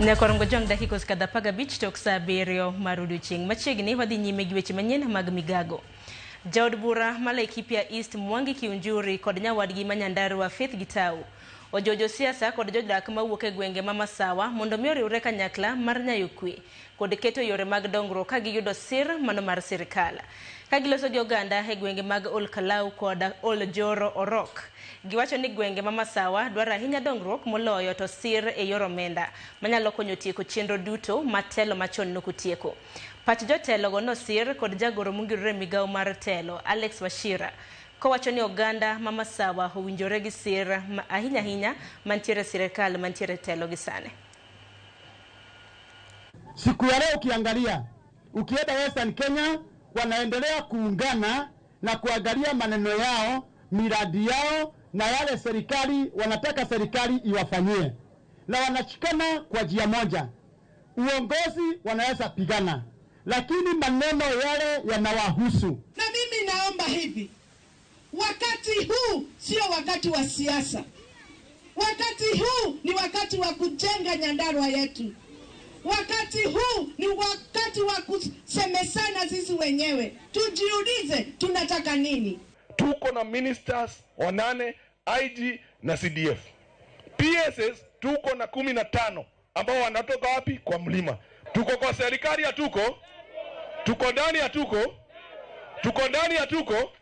Nyakorongo Jong dakika osekadho 15 tok saa 7 mar odiochieng'. Machiegni wadhi nyime gi weche manyien mag migago. Jaod bura ma Laikipia East Mwangi Kiunjuri kod nyawadgi ma Nyandarua Faith Gitau ojiwo josiasa kod jodak mawuok e gwenge ma Masawa mondo mi oriwre kanyakla mar nyayo kwe kod keto yore mag dongruok ka giyudo sir mano mar sirikal. Ka giloso gi oganda e gwenge mag Olkalau kod Oljoro Orok, giwacho ni gwenge ma Masawa dwaro ahinya dongruok moloyo to sir e yor omenda manyalo konyo tieko chenro duto ma telo machon nokotieko. Pach jotelo go nosir kod jagoro mongirore e migawo mar telo Alex Wachira kowacho ni oganda ma Masawa owinjore gi sir ahinya ahinya mantiere sirikal mantiere telo gi sani. Siku ya leo ukiangalia, ukienda Western Kenya wanaendelea kuungana na kuangalia maneno yao, miradi yao na yale serikali wanataka serikali iwafanyie, na wanashikana kwa njia moja. Uongozi wanaweza pigana, lakini maneno yale yanawahusu. Na mimi naomba hivi, wakati huu sio wakati wa siasa, wakati huu ni wakati wa kujenga Nyandarua yetu. Wakati huu ni wakati wa kusemesana sisi wenyewe, tujiulize tunataka nini. Tuko na ministers 8, IG na CDF. PSS tuko na 15 ambao wanatoka wapi? Kwa mlima. Tuko kwa serikali hatuko? Tuko ndani hatuko? Tuko ndani hatuko?